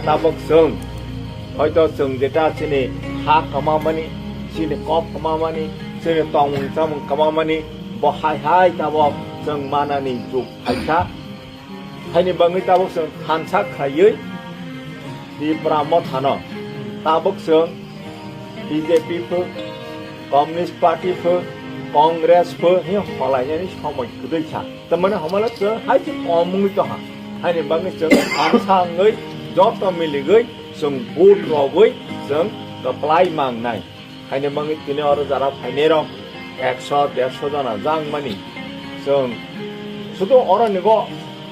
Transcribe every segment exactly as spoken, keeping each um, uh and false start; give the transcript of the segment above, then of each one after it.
Tabok chwng, hoito chwng jeta chini ha kwmamani, chini kok kwmamani, chini tongmung chamung kwmamani, bo hai hai tabok chwng manani jug phaikha. Haini bagwi tabok chwng thansa khlaiwi Tipra mothano tabok chwng B J P pho, Communist Party pho, Congress pho hi holainani somoi kwtwi kha. Tamani hamala chwng hai se komungwi tongha. Haini bagwi chwng thansa wngwi joto miligwi chwng vote rogwi chwng kwplai mangnai. Haini bagwi tini oro jara phainairok ekso derso jona jang mani chwng sudu oro nigo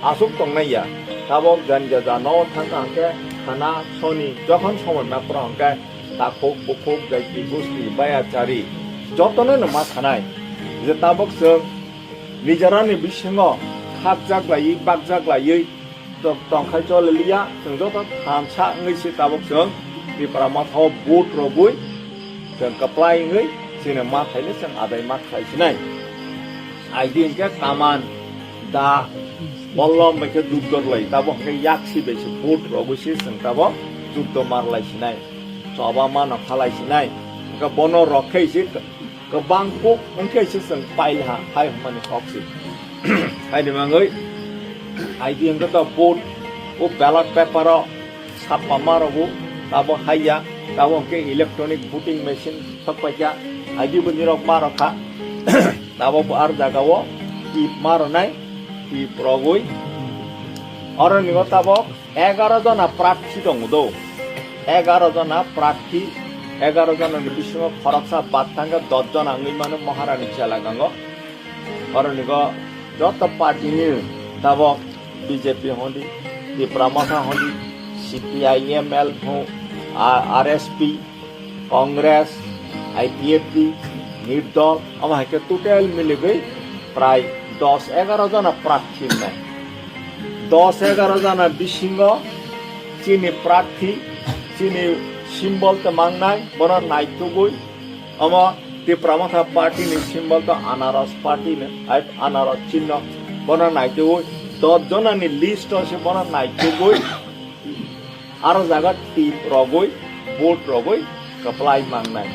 aswk tongnai ya. Tabok janja jano thangkha hwnkhe khana soni jokhon somoi maphuru hwnkhe takhuk bukhuk jaiti gusti bayachari jotono no ma thanai je tabok chwng nijorani bisingo khakjak laiwi bakjak laiwi tong-, tongkhai choliliya, chwng joto thansa wngwi se tabok chwng Tipra Motha o vote rogwi chwng kwplai wngwi chini ma thaile chwng adai ma khlai sinai. Aidi hwnkhe kaman da bollom bai khe dukdor lai, tabok hwnkhe yaksi bai se vote rogwi se chwng tabok jukdo mar lai sinai, choba mano khalai sinai. Hwnkhe bono rok khe se kwbang kuk wngkhe se chwng pailha hai hwnmani kok se. Haini bagwi aidi hwnkhe to vote o ballot paper o sapma ma rwgo, tabok haiya, tabok hwnkhe electronic voting machine thok paikha, aidi bo nirok ma rwkha. Tabok bo ar jaga o tip ma rwnai, tip rogwi oro nigo tabok egaro jona prarthi tongo do. Egaro jona prarthi, egaro jona ni bisingo khoroksa bad thangkhe dos jona wngwi mano Maharani Chelagango. Oro nigo joto party ni tabok B J P hondi, Tipra Motha hondi, C P I M L ho, a-, R S P, Congress, I P F T, Nirdol, omo hai khe total miligwi prai dos egaro jona prarthi wngnai. Dos egaro jona bisingo chini prarthi, chini symbol tei mangnai, bono naitugwi omo Tipra Motha party ni symbol to anaros party ni, ai anaros chinno, bono naitugwi dos jona ni list o se bono naitugwi aro jaga tip rogwi, vote rogwi kwplai mangnai.